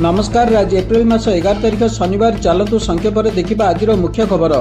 ନମସ୍କାର। ଆଜି ଏପ୍ରିଲ ମାସ 11 ତାରିଖ, ଶନିବାର। ଚାଲନ୍ତୁ ସଂକ୍ଷେପରେ ଦେଖିବା ଆଜିର ମୁଖ୍ୟ ଖବର।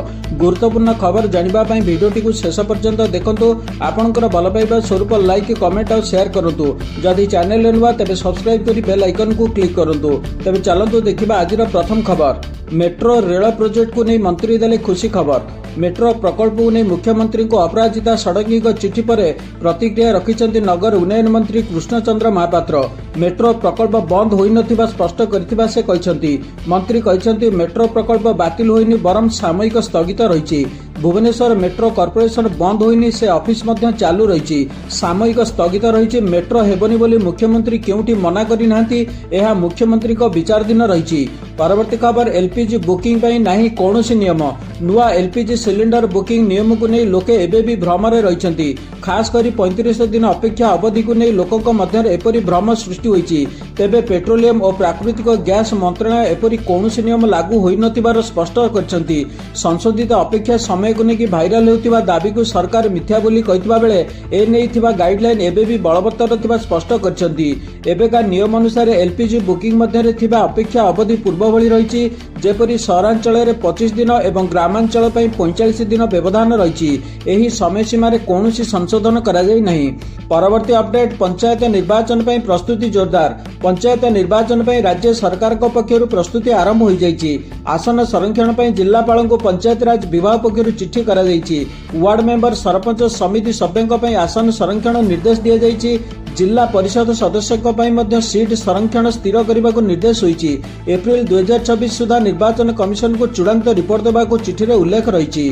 ଗୁରୁତ୍ୱପୂର୍ଣ୍ଣ ଖବର ଜାଣିବା ପାଇଁ ଭିଡ଼ିଓଟିକୁ ଶେଷ ପର୍ଯ୍ୟନ୍ତ ଦେଖନ୍ତୁ। ଆପଣଙ୍କର ଭଲ ପାଇବା ସ୍ୱରୂପ ଲାଇକ୍, କମେଣ୍ଟ ଆଉ ସେୟାର କରନ୍ତୁ। ଯଦି ଚ୍ୟାନେଲରେ ନୂଆ, ତେବେ ସବସ୍କ୍ରାଇବ୍ କରି ବେଲ୍ ଆଇକନ୍କୁ କ୍ଲିକ୍ କରନ୍ତୁ। ତେବେ ଚାଲନ୍ତୁ ଦେଖିବା ଆଜିର ପ୍ରଥମ ଖବର। ମେଟ୍ରୋ ରେଳ ପ୍ରୋଜେକ୍ଟକୁ ନେଇ ମନ୍ତ୍ରୀ ଦେଲେ ଖୁସି ଖବର। ମେଟ୍ରୋ ପ୍ରକଳ୍ପକୁ ନେଇ ମୁଖ୍ୟମନ୍ତ୍ରୀଙ୍କୁ ଅପରାଜିତା ଷଡ଼ଙ୍ଗୀଙ୍କ ଚିଠି ପରେ ପ୍ରତିକ୍ରିୟା ରଖିଛନ୍ତି ନଗର ଉନ୍ନୟନ ମନ୍ତ୍ରୀ କୃଷ୍ଣଚନ୍ଦ୍ର ମହାପାତ୍ର। ମେଟ୍ରୋ ପ୍ରକଳ୍ପ ବନ୍ଦ ହୋଇନଥିବା ସ୍ପଷ୍ଟ କରିଥିବା ସେ କହିଛନ୍ତି। ମନ୍ତ୍ରୀ କହିଛନ୍ତି, ମେଟ୍ରୋ ପ୍ରକଳ୍ପ ବାତିଲ ହୋଇନି, ବରଂ ସାମୟିକ ସ୍ଥଗିତ ରହିଛି। ଭୁବନେଶ୍ୱର ମେଟ୍ରୋ କର୍ପୋରେସନ ବନ୍ଦ ହୋଇନି, ସେ ଅଫିସ ମଧ୍ୟ ଚାଲୁ ରହିଛି। ସାମୟିକ ସ୍ଥଗିତ ରହିଛି। ମେଟ୍ରୋ ହେବନି ବୋଲି ମୁଖ୍ୟମନ୍ତ୍ରୀ କେଉଁଠି ମନା କରିନାହାନ୍ତି। ଏହା ମୁଖ୍ୟମନ୍ତ୍ରୀଙ୍କ ବିଚାରାଧୀନ ରହିଛି। ପରବର୍ତ୍ତୀ ଖବର, ଏଲପିଜି ବୁକିଂ ପାଇଁ ନାହିଁ କୌଣସି ନିୟମ। ନୂଆ ଏଲପିଜି ସିଲିଣ୍ଡର ବୁକିଂ ନିୟମକୁ ନେଇ ଲୋକେ ଏବେ ବି ଭ୍ରମରେ ରହିଛନ୍ତି। ଖାସ୍ କରି 35 ଦିନ ଅପେକ୍ଷା ଅବଧିକୁ ନେଇ ଲୋକଙ୍କ ମଧ୍ୟରେ ଏପରି ଭ୍ରମ ସୃଷ୍ଟି ହୋଇଛି। ତେବେ ପେଟ୍ରୋଲିୟମ ଓ ପ୍ରାକୃତିକ ଗ୍ୟାସ ମନ୍ତ୍ରଣାଳୟ ଏପରି କୌଣସି ନିୟମ ଲାଗୁ ହୋଇନଥିବାର ସ୍ପଷ୍ଟ କରିଛନ୍ତି। ସଂଶୋଧିତ ଅପେକ୍ଷା ସମୟକୁ ନେଇ ଭାଇରାଲ ହେଉଥିବା ଦାବିକୁ ସରକାର ମିଥ୍ୟା ବୋଲି କହିଥିବା ବେଳେ ଏ ନେଇ ଥିବା ଗାଇଡଲାଇନ ଏବେ ବି ବଳବତ୍ତର ଥିବା ସ୍ପଷ୍ଟ କରିଛନ୍ତି। ଏବେକା ନିୟମ ଅନୁସାରେ ଏଲପିଜି ବୁକିଂ ମଧ୍ୟରେ ଥିବା ଅପେକ୍ଷା ଅବଧି ପୂର୍ବ ଭଳି ରହିଛି, ଯେପରି ସହରାଞ୍ଚଳରେ 25 ଦିନ ଏବଂ ଗ୍ରାମାଞ୍ଚଳ ପାଇଁ 45 ଦିନ ବ୍ୟବଧାନ ରହିଛି। ଏହି ସମୟସୀମାରେ କୌଣସି ସଂଶୋଧନ କରାଯାଇ ନାହିଁ। ପରବର୍ତ୍ତୀ ଅପଡେଟ୍, ପଞ୍ଚାୟତ ନିର୍ବାଚନ ପାଇଁ ପ୍ରସ୍ତୁତି ଜୋରଦାର। ପଞ୍ଚାୟତ ନିର୍ବାଚନ ପାଇଁ ରାଜ୍ୟ ସରକାରଙ୍କ ପକ୍ଷରୁ ପ୍ରସ୍ତୁତି ଆରମ୍ଭ ହୋଇଯାଇଛି। ଆସନ ସଂରକ୍ଷଣ ପାଇଁ ଜିଲ୍ଲାପାଳଙ୍କୁ ପଞ୍ଚାୟତିରାଜ ବିଭାଗ ପକ୍ଷରୁ ଚିଠି କରାଯାଇଛି। ୱାର୍ଡ ମେମ୍ବର, ସରପଞ୍ଚ, ସମିତି ସଭ୍ୟଙ୍କ ପାଇଁ ଆସନ ସଂରକ୍ଷଣ ନିର୍ଦ୍ଦେଶ ଦିଆଯାଇଛି। ଜିଲ୍ଲା ପରିଷଦ ସଦସ୍ୟଙ୍କ ପାଇଁ ମଧ୍ୟ ସିଟ୍ ସଂରକ୍ଷଣ ସ୍ଥିର କରିବାକୁ ନିର୍ଦ୍ଦେଶ ହୋଇଛି। ଏପ୍ରିଲ 2026 ସୁଦ୍ଧା ନିର୍ବାଚନ କମିଶନକୁ ଚୂଡ଼ାନ୍ତ ରିପୋର୍ଟ ଦେବାକୁ ଚିଠିରେ ଉଲ୍ଲେଖ ରହିଛି।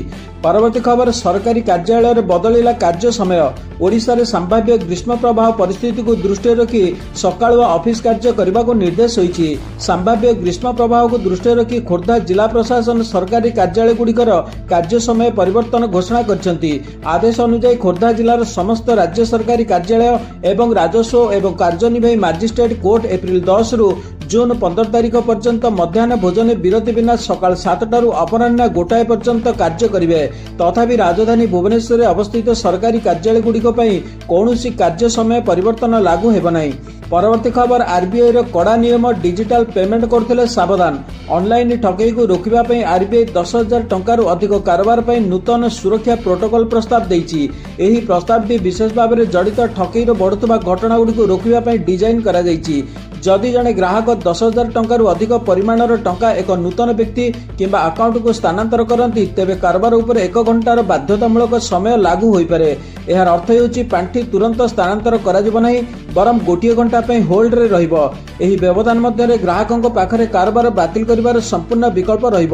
ପରବର୍ତ୍ତୀ ଖବର, ସରକାରୀ କାର୍ଯ୍ୟାଳୟରେ ବଦଳିଲା କାର୍ଯ୍ୟ ସମୟ। ଓଡ଼ିଶାରେ ସମ୍ଭାବ୍ୟ ଗ୍ରୀଷ୍ମ ପ୍ରବାହ ପରିସ୍ଥିତିକୁ ଦୃଷ୍ଟିରେ ରଖି ସକାଳୁଆ ଅଫିସ କାର୍ଯ୍ୟ କରିବାକୁ ନିର୍ଦ୍ଦେଶ ହୋଇଛି। ସମ୍ଭାବ୍ୟ ଗ୍ରୀଷ୍ମ ପ୍ରବାହକୁ ଦୃଷ୍ଟିରେ ରଖି ଖୋର୍ଦ୍ଧା ଜିଲ୍ଲା ପ୍ରଶାସନ ସରକାରୀ କାର୍ଯ୍ୟାଳୟଗୁଡ଼ିକର କାର୍ଯ୍ୟ ସମୟ ପରିବର୍ତ୍ତନ ଘୋଷଣା କରିଛନ୍ତି। ଆଦେଶ ଅନୁଯାୟୀ ଖୋର୍ଦ୍ଧା ଜିଲ୍ଲାର ସମସ୍ତ ରାଜ୍ୟ ସରକାରୀ କାର୍ଯ୍ୟାଳୟ ଏବଂ ରାଜସ୍ୱ ଏବଂ କାର୍ଯ୍ୟନିର୍ବାହୀ ମାଜିଷ୍ଟ୍ରେଟ୍ କୋର୍ଟ ଏପ୍ରିଲ 10ରୁ ଜୁନ୍ 15 ତାରିଖ ପର୍ଯ୍ୟନ୍ତ ମଧ୍ୟାହ୍ନ ଭୋଜନ ବିରତି ବିନା ସକାଳ 7ଟାରୁ ଅପରାହ୍ନ 1 ପର୍ଯ୍ୟନ୍ତ କାର୍ଯ୍ୟ କରିବେ। ତଥାପି ରାଜଧାନୀ ଭୁବନେଶ୍ୱରରେ ଅବସ୍ଥିତ ସରକାରୀ କାର୍ଯ୍ୟାଳୟଗୁଡ଼ିକ ପାଇଁ କୌଣସି କାର୍ଯ୍ୟ ସମୟ ପରିବର୍ତ୍ତନ ଲାଗୁ ହେବ ନାହିଁ। ପରବର୍ତ୍ତୀ ଖବର, ଆରବିଆଇର କଡ଼ା ନିୟମ, ଡିଜିଟାଲ ପେମେଣ୍ଟ କରୁଥିଲେ ସାବଧାନ। ଅନଲାଇନ ଠକେଇକୁ ରୋକିବା ପାଇଁ ଆରବିଆଇ 10,000 ଟଙ୍କାରୁ ଅଧିକ କାରବାର ପାଇଁ ନୂତନ ସୁରକ୍ଷା ପ୍ରୋଟୋକଲ ପ୍ରସ୍ତାବ ଦେଇଛି। ଏହି ପ୍ରସ୍ତାବଟି ବିଶେଷ ଭାବରେ ଜଡ଼ିତ ଠକେଇର ବଢ଼ୁଥିବା ଘଟଣାଗୁଡ଼ିକୁ ରୋକିବା ପାଇଁ ଡିଜାଇନ କରାଯାଇଛି। ଯଦି ଜଣେ ଗ୍ରାହକ 10,000 ଟଙ୍କାରୁ ଅଧିକ ପରିମାଣର ଟଙ୍କା ଏକ ନୂତନ ବ୍ୟକ୍ତି କିମ୍ବା ଆକାଉଣ୍ଟକୁ ସ୍ଥାନାନ୍ତର କରନ୍ତି, ତେବେ କାରବାର ଉପରେ ଏକ ଘଣ୍ଟାର ବାଧ୍ୟତାମୂଳକ ସମୟ ଲାଗୁ ହୋଇପାରେ। ଏହାର ଅର୍ଥ ହେଉଛି ପାଣ୍ଠି ତୁରନ୍ତ ସ୍ଥାନାନ୍ତର କରାଯିବ ନାହିଁ, ବରଂ ଗୋଟିଏ ଘଣ୍ଟା ପାଇଁ ହୋଲ୍ଡରେ ରହିବ। ଏହି ବ୍ୟବଧାନ ମଧ୍ୟରେ ଗ୍ରାହକଙ୍କ ପାଖରେ କାରବାର ବାତିଲ କରିବାର ସମ୍ପୂର୍ଣ୍ଣ ବିକଳ୍ପ ରହିବ।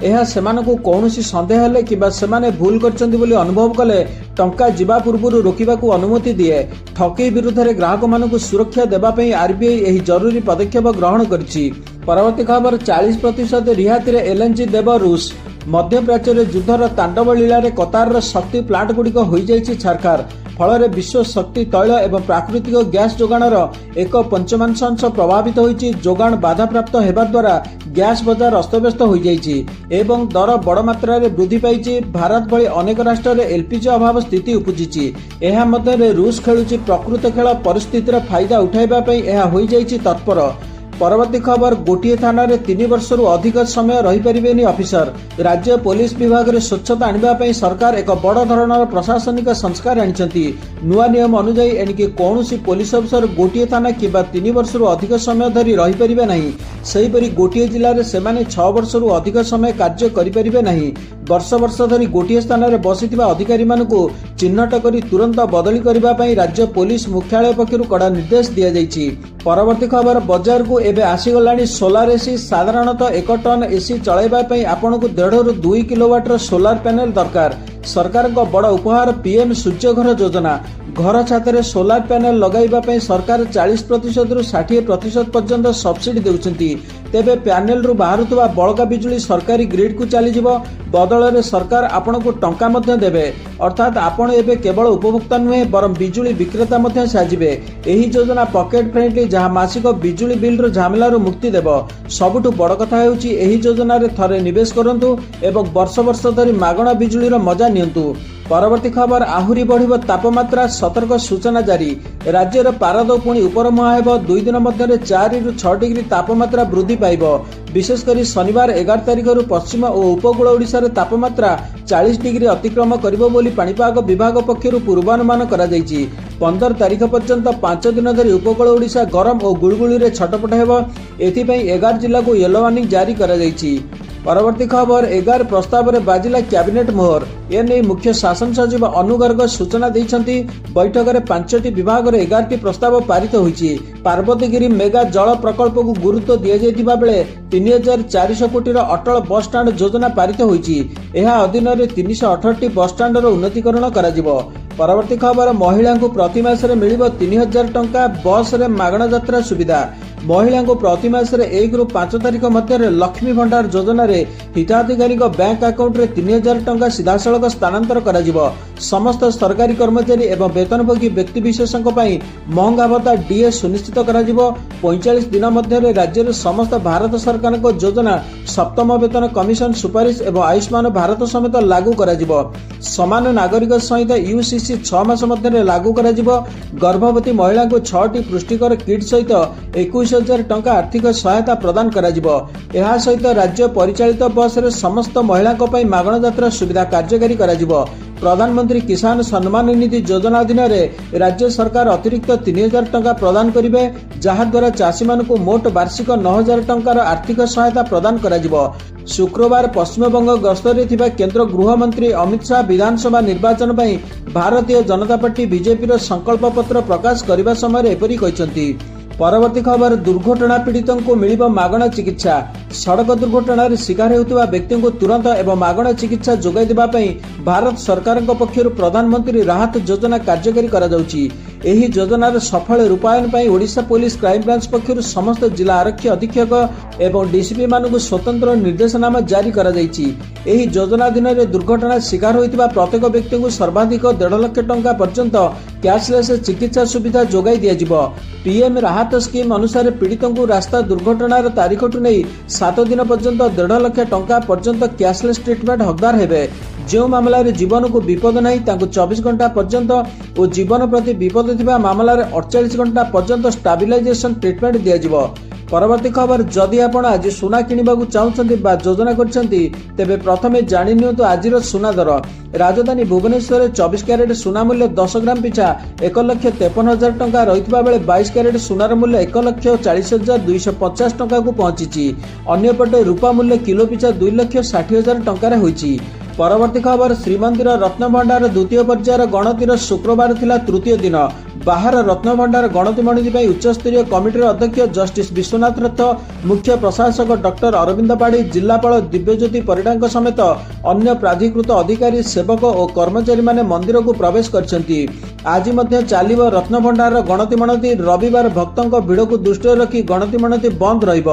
ଏହା ସେମାନଙ୍କୁ କୌଣସି ସନ୍ଦେହ ହେଲେ କିମ୍ବା ସେମାନେ ଭୁଲ କରିଛନ୍ତି ବୋଲି ଅନୁଭବ କଲେ ଟଙ୍କା ଯିବା ପୂର୍ବରୁ ରୋକିବାକୁ ଅନୁମତି ଦିଏ। ଠକେଇ ବିରୁଦ୍ଧରେ ଗ୍ରାହକମାନଙ୍କୁ ସୁରକ୍ଷା ଦେବା ପାଇଁ ଆରବିଆଇ ଏହି ଜରୁରୀ ପଦକ୍ଷେପ ଗ୍ରହଣ କରିଛି। ପରବର୍ତ୍ତୀ ଖବର, 40% ରିହାତିରେ ଏଲ୍ଏନ୍ଜି ଦେବ ରୁଷ। ମଧ୍ୟପ୍ରାଚ୍ୟରେ ଯୁଦ୍ଧର ତାଣ୍ଡବ ଲୀଳାରେ କତାରର ଶକ୍ତି ପ୍ଲାଣ୍ଟଗୁଡ଼ିକ ହୋଇଯାଇଛି ଛାରଖାର। ଫଳରେ ବିଶ୍ୱ ଶକ୍ତି, ତୈଳ ଏବଂ ପ୍ରାକୃତିକ ଗ୍ୟାସ ଯୋଗାଣର ଏକ ପଞ୍ଚମାଂଶ ପ୍ରଭାବିତ ହୋଇଛି। ଯୋଗାଣ ବାଧାପ୍ରାପ୍ତ ହେବା ଦ୍ୱାରା ଗ୍ୟାସ ବଜାର ଅସ୍ତବ୍ୟସ୍ତ ହୋଇଯାଇଛି ଏବଂ ଦର ବଡ଼ ମାତ୍ରାରେ ବୃଦ୍ଧି ପାଇଛି। ଭାରତ ଭଳି ଅନେକ ରାଷ୍ଟ୍ରରେ ଏଲ୍ପିଜି ଅଭାବ ସ୍ଥିତି ଉପୁଜିଛି। ଏହା ମଧ୍ୟରେ ରୁଷ ଖେଳୁଛି ପ୍ରକୃତ ଖେଳ। ପରିସ୍ଥିତିର ଫାଇଦା ଉଠାଇବା ପାଇଁ ଏହା ହୋଇଯାଇଛି ତତ୍ପର। ପରବର୍ତ୍ତୀ ଖବର, ଗୋଟିଏ ଥାନାରେ 3 ବର୍ଷରୁ ଅଧିକ ସମୟ ରହିପାରିବେନି ଅଫିସର। ରାଜ୍ୟ ପୋଲିସ ବିଭାଗରେ ସ୍ୱଚ୍ଛତା ଆଣିବା ପାଇଁ ସରକାର ଏକ ବଡ଼ ଧରଣର ପ୍ରଶାସନିକ ସଂସ୍କାର ଆଣିଛନ୍ତି। ନୂଆ ନିୟମ ଅନୁଯାୟୀ ଏଣିକି କୌଣସି ପୋଲିସ ଅଫିସର ଗୋଟିଏ ଥାନା କିମ୍ବା 3 ବର୍ଷରୁ ଅଧିକ ସମୟ ଧରି ରହିପାରିବେ ନାହିଁ। ସେହିପରି ଗୋଟିଏ ଜିଲ୍ଲାରେ ସେମାନେ 6 ବର୍ଷରୁ ଅଧିକ ସମୟ କାର୍ଯ୍ୟ କରିପାରିବେ ନାହିଁ। ବର୍ଷ ବର୍ଷ ଧରି ଗୋଟିଏ ସ୍ଥାନରେ ବସିଥିବା ଅଧିକାରୀମାନଙ୍କୁ ଚିହ୍ନଟ କରି ତୁରନ୍ତ ବଦଳି କରିବା ପାଇଁ ରାଜ୍ୟ ପୋଲିସ ମୁଖ୍ୟାଳୟ ପକ୍ଷରୁ କଡ଼ା ନିର୍ଦ୍ଦେଶ ଦିଆଯାଇଛି। ପରବର୍ତ୍ତୀ ଖବର, ବଜାରକୁ ଏବେ ଆସିଗଲାଣି ସୋଲାର ଏସି। ସାଧାରଣତଃ 1 ଟନ୍ ଏସି ଚଳାଇବା ପାଇଁ ଆପଣଙ୍କୁ 1.5ରୁ 2 କିଲୋୱାଟର ସୋଲାର ପ୍ୟାନେଲ ଦରକାର। ସରକାରଙ୍କ ବଡ଼ ଉପହାର ପିଏମ୍ ସୂର୍ଯ୍ୟଘର ଯୋଜନା। ଘର ଛାତରେ ସୋଲାର ପ୍ୟାନେଲ ଲଗାଇବା ପାଇଁ ସରକାର 40 ପ୍ରତିଶତରୁ 60% ପର୍ଯ୍ୟନ୍ତ ସବସିଡି ଦେଉଛନ୍ତି। ତେବେ ପ୍ୟାନେଲରୁ ବାହାରୁଥିବା ବଳକା ବିଜୁଳି ସରକାରୀ ଗ୍ରିଡକୁ ଚାଲିଯିବ। ବଦଳରେ ସରକାର ଆପଣଙ୍କୁ ଟଙ୍କା ମଧ୍ୟ ଦେବେ। ଅର୍ଥାତ୍ ଆପଣ ଏବେ କେବଳ ଉପଭୋକ୍ତା ନୁହେଁ, ବରଂ ବିଜୁଳି ବିକ୍ରେତା ମଧ୍ୟ ସାଜିବେ। ଏହି ଯୋଜନା ପକେଟ ଫ୍ରେଣ୍ଡଲି, ଯାହା ମାସିକ ବିଜୁଳି ବିଲ୍ର ଝାମେଲାରୁ ମୁକ୍ତି ଦେବ। ସବୁଠୁ ବଡ଼ କଥା ହେଉଛି, ଏହି ଯୋଜନାରେ ଥରେ ନିବେଶ କରନ୍ତୁ ଏବଂ ବର୍ଷ ବର୍ଷ ଧରି ମାଗଣା ବିଜୁଳିର ମଜା ନିଅନ୍ତୁ। ପରବର୍ତ୍ତୀ ଖବର, ଆହୁରି ବଢ଼ିବ ତାପମାତ୍ରା, ସତର୍କ ସୂଚନା ଜାରି। ରାଜ୍ୟର ପାରଦ ପୁଣି ଉପରମୁହାଁ ହେବ। 2 ଦିନ ମଧ୍ୟରେ 4ରୁ 6 ଡିଗ୍ରୀ ତାପମାତ୍ରା ବୃଦ୍ଧି ପାଇବ। ବିଶେଷ କରି ଶନିବାର 11 ତାରିଖରୁ ପଶ୍ଚିମ ଓ ଉପକୂଳ ଓଡ଼ିଶାରେ ତାପମାତ୍ରା 40 ଡିଗ୍ରୀ ଅତିକ୍ରମ କରିବ ବୋଲି ପାଣିପାଗ ବିଭାଗ ପକ୍ଷରୁ ପୂର୍ବାନୁମାନ କରାଯାଇଛି। 15 ତାରିଖ ପର୍ଯ୍ୟନ୍ତ 5 ଦିନ ଧରି ଉପକୂଳ ଓଡ଼ିଶା ଗରମ ଓ ଗୁଳୁଗୁଳିରେ ଛଟପଟ ହେବ। ଏଥିପାଇଁ 11 ଜିଲ୍ଲାକୁ ୟେଲୋ ୱାର୍ଣ୍ଣିଂ ଜାରି କରାଯାଇଛି। ପରବର୍ତ୍ତୀ ଖବର, 11 ପ୍ରସ୍ତାବରେ ବାଜିଲା କ୍ୟାବିନେଟ୍ ମୋହର। ଏନେଇ ମୁଖ୍ୟ ଶାସନ ସଚିବ ଅନୁ ଗର୍ଗ ସୂଚନା ଦେଇଛନ୍ତି। ବୈଠକରେ ପାଞ୍ଚଟି ବିଭାଗର 11ଟି ପ୍ରସ୍ତାବ ପାରିତ ହୋଇଛି। ପାର୍ବତୀଗିରି ମେଗା ଜଳ ପ୍ରକଳ୍ପକୁ ଗୁରୁତ୍ୱ ଦିଆଯାଇଥିବା ବେଳେ 3400 କୋଟିର ଅଟଳ ବସ୍ଷ୍ଟାଣ୍ଡ ଯୋଜନା ପାରିତ ହୋଇଛି। ଏହା ଅଧୀନରେ 318ଟି ବସ୍ଷ୍ଟାଣ୍ଡର ଉନ୍ନତିକରଣ କରାଯିବ। ପରବର୍ତ୍ତୀ ଖବର, ମହିଳାଙ୍କୁ ପ୍ରତି ମାସରେ ମିଳିବ 3000 ଟଙ୍କା, ବସ୍ରେ ମାଗଣା ଯାତ୍ରା ସୁବିଧା। ମହିଳାଙ୍କୁ ପ୍ରତି ମାସରେ 1ରୁ 5 ତାରିଖ ମଧ୍ୟରେ ଲକ୍ଷ୍ମୀ ଭଣ୍ଡାର ଯୋଜନାରେ ହିତାଧିକାରୀଙ୍କ ବ୍ୟାଙ୍କ ଆକାଉଣ୍ଟରେ 3000 ଟଙ୍କା ସିଧାସଳଖ ସ୍ଥାନାନ୍ତର କରାଯିବ। ସମସ୍ତ ସରକାରୀ କର୍ମଚାରୀ ଏବଂ ବେତନଭୋଗୀ ବ୍ୟକ୍ତିବିଶେଷଙ୍କ ପାଇଁ ମହଙ୍ଗା ଭତ୍ତା, ଡିଏ ସୁନିଶ୍ଚିତ କରାଯିବ। 45 ଦିନ ମଧ୍ୟରେ ରାଜ୍ୟରେ ସମସ୍ତ ଭାରତ ସରକାରଙ୍କ ଯୋଜନା ସପ୍ତମ ବେତନ କମିଶନ ସୁପାରିଶ ଏବଂ ଆୟୁଷ୍ମାନ ଭାରତ ସମେତ ଲାଗୁ କରାଯିବ। ସମାନ ନାଗରିକ ସଂହିତା ୟୁସିସି 6 ମାସ ମଧ୍ୟରେ ଲାଗୁ କରାଯିବ। ଗର୍ଭବତୀ ମହିଳାଙ୍କୁ ଛଅଟି ପୁଷ୍ଟିକର କିଟ୍ ସହିତ 21,000 ଟଙ୍କା ଆର୍ଥିକ ସହାୟତା ପ୍ରଦାନ କରାଯିବ। ଏହା ସହିତ ରାଜ୍ୟ ପରିଚାଳିତ ବସ୍ରେ ସମସ୍ତ ମହିଳାଙ୍କ ପାଇଁ ମାଗଣା ଯାତ୍ରା ସୁବିଧା କାର୍ଯ୍ୟକାରୀ କରାଯିବ। ପ୍ରଧାନମନ୍ତ୍ରୀ କିଷାନ ସମ୍ମାନ ନିଧି ଯୋଜନା ଅଧୀନରେ ରାଜ୍ୟ ସରକାର ଅତିରିକ୍ତ 3000 ଟଙ୍କା ପ୍ରଦାନ କରିବେ, ଯାହାଦ୍ୱାରା ଚାଷୀମାନଙ୍କୁ ମୋଟ ବାର୍ଷିକ 9000 ଟଙ୍କାର ଆର୍ଥିକ ସହାୟତା ପ୍ରଦାନ କରାଯିବ। ଶୁକ୍ରବାର ପଶ୍ଚିମବଙ୍ଗ ଗସ୍ତରେ ଥିବା କେନ୍ଦ୍ର ଗୃହମନ୍ତ୍ରୀ ଅମିତ ଶାହ ବିଧାନସଭା ନିର୍ବାଚନ ପାଇଁ ଭାରତୀୟ ଜନତା ପାର୍ଟି, ବିଜେପିର ସଂକଳ୍ପ ପତ୍ର ପ୍ରକାଶ କରିବା ସମୟରେ ଏପରି କହିଛନ୍ତି। ପରବର୍ତ୍ତୀ ଖବର, ଦୁର୍ଘଟଣା ପୀଡ଼ିତଙ୍କୁ ମିଳିବ ମାଗଣା ଚିକିତ୍ସା। ସଡ଼କ ଦୁର୍ଘଟଣାରେ ଶିକାର ହେଉଥିବା ବ୍ୟକ୍ତିଙ୍କୁ ତୁରନ୍ତ ଏବଂ ମାଗଣା ଚିକିତ୍ସା ଯୋଗାଇ ଦେବା ପାଇଁ ଭାରତ ସରକାରଙ୍କ ପକ୍ଷରୁ ପ୍ରଧାନମନ୍ତ୍ରୀ ରାହତ ଯୋଜନା କାର୍ଯ୍ୟକାରୀ କରାଯାଉଛି। ଏହି ଯୋଜନାର ସଫଳ ରୂପାୟନ ପାଇଁ ଓଡ଼ିଶା ପୋଲିସ କ୍ରାଇମବ୍ରାଞ୍ଚ ପକ୍ଷରୁ ସମସ୍ତ ଜିଲ୍ଲା ଆରକ୍ଷୀ ଅଧୀକ୍ଷକ ଏବଂ ଡିସିପିମାନଙ୍କୁ ସ୍ୱତନ୍ତ୍ର ନିର୍ଦ୍ଦେଶନାମା ଜାରି କରାଯାଇଛି। ଏହି ଯୋଜନା ଅଧୀନରେ ଦୁର୍ଘଟଣା ଶିକାର ହୋଇଥିବା ପ୍ରତ୍ୟେକ ବ୍ୟକ୍ତିଙ୍କୁ ସର୍ବାଧିକ 1.5 ଲକ୍ଷ ଟଙ୍କା ପର୍ଯ୍ୟନ୍ତ କ୍ୟାସଲେସ୍ ଚିକିତ୍ସା ସୁବିଧା ଯୋଗାଇ ଦିଆଯିବ। ପିଏମ୍ ରାହତ ସ୍କିମ୍ ଅନୁସାରେ ପୀଡ଼ିତଙ୍କୁ ରାସ୍ତା ଦୁର୍ଘଟଣାର ତାରିଖଠୁ ନେଇ 7 ଦିନ ପର୍ଯ୍ୟନ୍ତ 1.5 ଲକ୍ଷ ଟଙ୍କା ପର୍ଯ୍ୟନ୍ତ କ୍ୟାସଲେସ୍ ଟ୍ରିଟମେଣ୍ଟ ହକଦାର ହେବେ। ଯେଉଁ ମାମଲାରେ ଜୀବନକୁ ବିପଦ ନାହିଁ, ତାଙ୍କୁ 24 ଘଣ୍ଟା ପର୍ଯ୍ୟନ୍ତ ଓ ଜୀବନ ପ୍ରତି ବିପଦ ଥିବା ମାମଲାରେ 48 ଘଣ୍ଟା ପର୍ଯ୍ୟନ୍ତ ଷ୍ଟାବିଲାଇଜେସନ ଟ୍ରିଟମେଣ୍ଟ ଦିଆଯିବ। ପରବର୍ତ୍ତୀ ଖବର, ଯଦି ଆପଣ ଆଜି ସୁନା କିଣିବାକୁ ଚାହୁଁଛନ୍ତି ବା ଯୋଜନା କରିଛନ୍ତି, ତେବେ ପ୍ରଥମେ ଜାଣି ନିଅନ୍ତୁ ଆଜିର ସୁନା ଦର। ରାଜଧାନୀ ଭୁବନେଶ୍ୱରରେ 24 କ୍ୟାରେଟ ସୁନା ମୂଲ୍ୟ 10 ଗ୍ରାମ ପିଛା 1,53,000 ଟଙ୍କା ରହିଥିବା ବେଳେ 22 କ୍ୟାରେଟ ସୁନାର ମୂଲ୍ୟ 1,40,250 ଟଙ୍କାକୁ ପହଞ୍ଚିଛି। ଅନ୍ୟପଟେ ରୂପା ମୂଲ୍ୟ କିଲୋ ପିଛା 2,60,000 ଟଙ୍କାରେ ହୋଇଛି। ପରବର୍ତ୍ତୀ ଖବର, ଶ୍ରୀମନ୍ଦିର ରତ୍ନଭଣ୍ଡାର ଦ୍ୱିତୀୟ ପର୍ଯ୍ୟାୟର ଗଣତିର ଶୁକ୍ରବାର ଥିଲା ତୃତୀୟ ଦିନ। ବାହାର ରତ୍ନଭଣ୍ଡାର ଗଣତି ମଣତି ପାଇଁ ଉଚ୍ଚସ୍ତରୀୟ କମିଟିର ଅଧ୍ୟକ୍ଷ ଜଷ୍ଟିସ ବିଶ୍ୱନାଥ ରଥ, ମୁଖ୍ୟ ପ୍ରଶାସକ ଡକ୍ଟର ଅରବିନ୍ଦ ପାଢ଼ୀ, ଜିଲ୍ଲାପାଳ ଦିବ୍ୟଜ୍ୟୋତି ପରିଡ଼ାଙ୍କ ସମେତ ଅନ୍ୟ ପ୍ରାଧିକୃତ ଅଧିକାରୀ, ସେବକ ଓ କର୍ମଚାରୀମାନେ ମନ୍ଦିରକୁ ପ୍ରବେଶ କରିଛନ୍ତି। ଆଜି ମଧ୍ୟ ଚାଲିବ ରତ୍ନଭଣ୍ଡାରର ଗଣତି ମଣତି। ରବିବାର ଭକ୍ତଙ୍କ ଭିଡ଼କୁ ଦୃଷ୍ଟିରେ ରଖି ଗଣତି ମଣତି ବନ୍ଦ ରହିବ।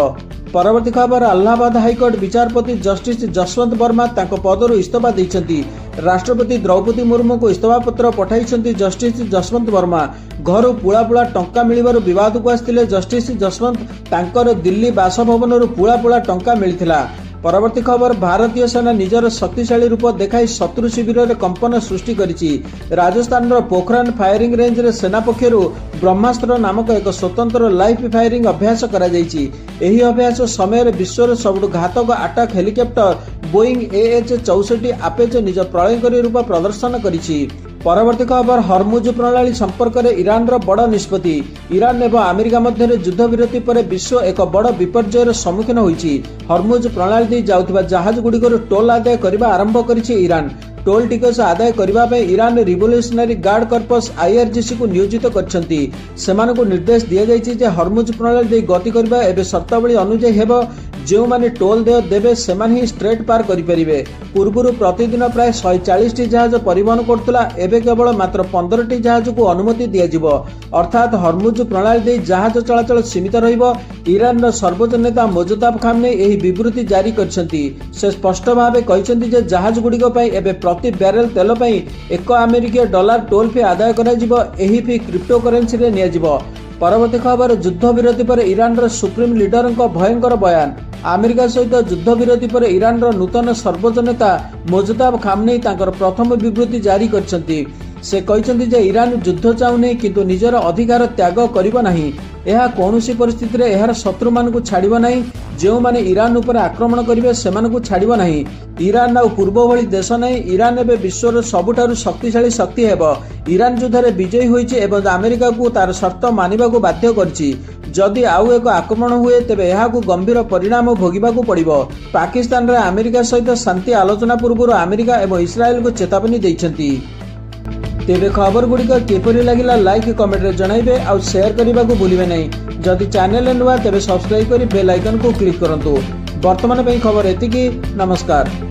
ପରବର୍ତ୍ତୀ ଖବର, ଆହ୍ଲାବାଦ ହାଇକୋର୍ଟ ବିଚାରପତି ଜଷ୍ଟିସ ଯଶବନ୍ତ ବର୍ମା ତାଙ୍କ ପଦରୁ ଇସ୍ତଫା ଦେଇଛନ୍ତି। ରାଷ୍ଟ୍ରପତି ଦ୍ରୌପଦୀ ମୁର୍ମୁଙ୍କୁ ଇସ୍ତଫା ପତ୍ର ପଠାଇଛନ୍ତି ଜଷ୍ଟିସ ଯଶବନ୍ତ ବର୍ମା। ଘରୁ ପୁଳା ପୁଳା ଟଙ୍କା ମିଳିବାରୁ ବିବାଦକୁ ଆସିଥିଲେ ଜଷ୍ଟିସ ଯଶବନ୍ତ। ତାଙ୍କର ଦିଲ୍ଲୀ ବାସଭବନରୁ ପୁଳା ପୁଳା ଟଙ୍କା ମିଳିଥିଲା। ପରବର୍ତ୍ତୀ ଖବର, ଭାରତୀୟ ସେନା ନିଜର ଶକ୍ତିଶାଳୀ ରୂପ ଦେଖାଇ ଶତ୍ରୁ ଶିବିରରେ କମ୍ପନ ସୃଷ୍ଟି କରିଛି। ରାଜସ୍ଥାନର ପୋଖରାନ ଫାୟାରିଂ ରେଞ୍ଜରେ ସେନା ପକ୍ଷରୁ ବ୍ରହ୍ମାସ୍ତ୍ର ନାମକ ଏକ ସ୍ୱତନ୍ତ୍ର ଲାଇଭ୍ ଫାୟାରିଂ ଅଭ୍ୟାସ କରାଯାଇଛି। ଏହି ଅଭ୍ୟାସ ସମୟରେ ବିଶ୍ୱର ସବୁଠୁ ଘାତକ ଆଟାକ୍ ହେଲିକପ୍ଟର ବୋଇଂ ଏଏଚ୍ 64 ଆପେଚ୍ ନିଜ ପ୍ରଳୟଙ୍କରୀ ରୂପ ପ୍ରଦର୍ଶନ କରିଛି। ପରବର୍ତ୍ତୀ ଖବର, ହରମୁଜ ପ୍ରଣାଳୀ ସମ୍ପର୍କରେ ଇରାନର ବଡ଼ ନିଷ୍ପତ୍ତି। ଇରାନ ଏବଂ ଆମେରିକା ମଧ୍ୟରେ ଯୁଦ୍ଧବିରତି ପରେ ବିଶ୍ୱ ଏକ ବଡ଼ ବିପର୍ଯ୍ୟୟର ସମ୍ମୁଖୀନ ହୋଇଛି। ହରମୁଜ ପ୍ରଣାଳୀ ଦେଇ ଯାଉଥିବା ଜାହାଜଗୁଡ଼ିକରୁ ଟୋଲ୍ ଆଦାୟ କରିବା ଆରମ୍ଭ କରିଛି ଇରାନ। ଟୋଲ୍ ଟିକସ ଆଦାୟ କରିବା ପାଇଁ ଇରାନ ରିଭଲ୍ୟୁସନାରୀ ଗାର୍ଡ କର୍ପସ, ଆଇଆରଜିସିକୁ ନିୟୋଜିତ କରିଛନ୍ତି। ସେମାନଙ୍କୁ ନିର୍ଦ୍ଦେଶ ଦିଆଯାଇଛି ଯେ ହରମୁଜ ପ୍ରଣାଳୀ ଦେଇ ଗତି କରିବା ଏବେ ସର୍ତ୍ତାବଳୀ ଅନୁଯାୟୀ ହେବ। ଯେଉଁମାନେ ଟୋଲ୍ ଦେୟ ଦେବେ, ସେମାନେ ହିଁ ଷ୍ଟ୍ରେଟ୍ ପାର କରିପାରିବେ। ପୂର୍ବରୁ ପ୍ରତିଦିନ ପ୍ରାୟ 140ଟି ଜାହାଜ ପରିବହନ କରୁଥିଲା। ଏବେ କେବଳ ମାତ୍ର 15ଟି ଜାହାଜକୁ ଅନୁମତି ଦିଆଯିବ। ଅର୍ଥାତ୍ ହରମୁଜ ପ୍ରଣାଳୀ ଦେଇ ଜାହାଜ ଚଳାଚଳ ସୀମିତ ରହିବ। ଇରାନର ସର୍ବୋଚ୍ଚ ନେତା ମୋଜତାବ ଖାମନେଇ ଏହି ବିବୃତ୍ତି ଜାରି କରିଛନ୍ତି। ସେ ସ୍ପଷ୍ଟ ଭାବେ କହିଛନ୍ତି ଯେ ଜାହାଜଗୁଡ଼ିକ ପାଇଁ ଏବେ ପ୍ରତି ବ୍ୟାରେଲ ତେଲ ପାଇଁ 1 ଆମେରିକୀୟ ଡଲାର ଟୋଲ୍ ଫି ଆଦାୟ କରାଯିବ। ଏହି ଫି କ୍ରିପ୍ଟୋ କରେନ୍ସିରେ ନିଆଯିବ। ପରବର୍ତ୍ତୀ ଖବର, ଯୁଦ୍ଧବିରତି ପରେ ଇରାନର ସୁପ୍ରିମ ଲିଡରଙ୍କ ଭୟଙ୍କର ବୟାନ। ଆମେରିକା ସହିତ ଯୁଦ୍ଧବିରତି ପରେ ଇରାନର ନୂତନ ସର୍ବୋଚ୍ଚ ନେତା ମୋଜତାବ ଖାମନେଇ ତାଙ୍କର ପ୍ରଥମ ବିବୃତ୍ତି ଜାରି କରିଛନ୍ତି। ସେ କହିଛନ୍ତି ଯେ ଇରାନ ଯୁଦ୍ଧ ଚାହୁଁନି, କିନ୍ତୁ ନିଜର ଅଧିକାର ତ୍ୟାଗ କରିବ ନାହିଁ। ଏହା କୌଣସି ପରିସ୍ଥିତିରେ ଏହାର ଶତ୍ରୁମାନଙ୍କୁ ଛାଡ଼ିବ ନାହିଁ। ଯେଉଁମାନେ ଇରାନ ଉପରେ ଆକ୍ରମଣ କରିବେ, ସେମାନଙ୍କୁ ଛାଡ଼ିବ ନାହିଁ। ଇରାନ ଆଉ ପୂର୍ବ ଭଳି ଦେଶ ନାହିଁ। ଇରାନ ଏବେ ବିଶ୍ୱର ସବୁଠାରୁ ଶକ୍ତିଶାଳୀ ଶକ୍ତି ହେବ। ଇରାନ ଯୁଦ୍ଧରେ ବିଜୟୀ ହୋଇଛି ଏବଂ ଆମେରିକାକୁ ତାର ସର୍ତ୍ତ ମାନିବାକୁ ବାଧ୍ୟ କରିଛି। ଯଦି ଆଉ ଏକ ଆକ୍ରମଣ ହୁଏ, ତେବେ ଏହାକୁ ଗମ୍ଭୀର ପରିଣାମ ଭୋଗିବାକୁ ପଡ଼ିବ। ପାକିସ୍ତାନରେ ଆମେରିକା ସହିତ ଶାନ୍ତି ଆଲୋଚନା ପୂର୍ବରୁ ଆମେରିକା ଏବଂ ଇସ୍ରାଏଲକୁ ଚେତାବନୀ ଦେଇଛନ୍ତି। ତେବେ ଖବର ଗୁଡ଼ିକ କିପରି ଲାଗିଲା, ଲାଇକ୍ କମେଣ୍ଟରେ ଜଣାଇବେ ଆଉ ସେୟାର କରିବାକୁ ଭୁଲିବେ ନାହିଁ। ଯଦି ଚ୍ୟାନେଲରେ ନୂଆ, ତେବେ ସବସ୍କ୍ରାଇବ୍ କରି ବେଲ୍ ଆଇକନ୍କୁ କ୍ଲିକ୍ କରନ୍ତୁ। ବର୍ତ୍ତମାନ ପାଇଁ ଖବର ଏତିକି। ନମସ୍କାର।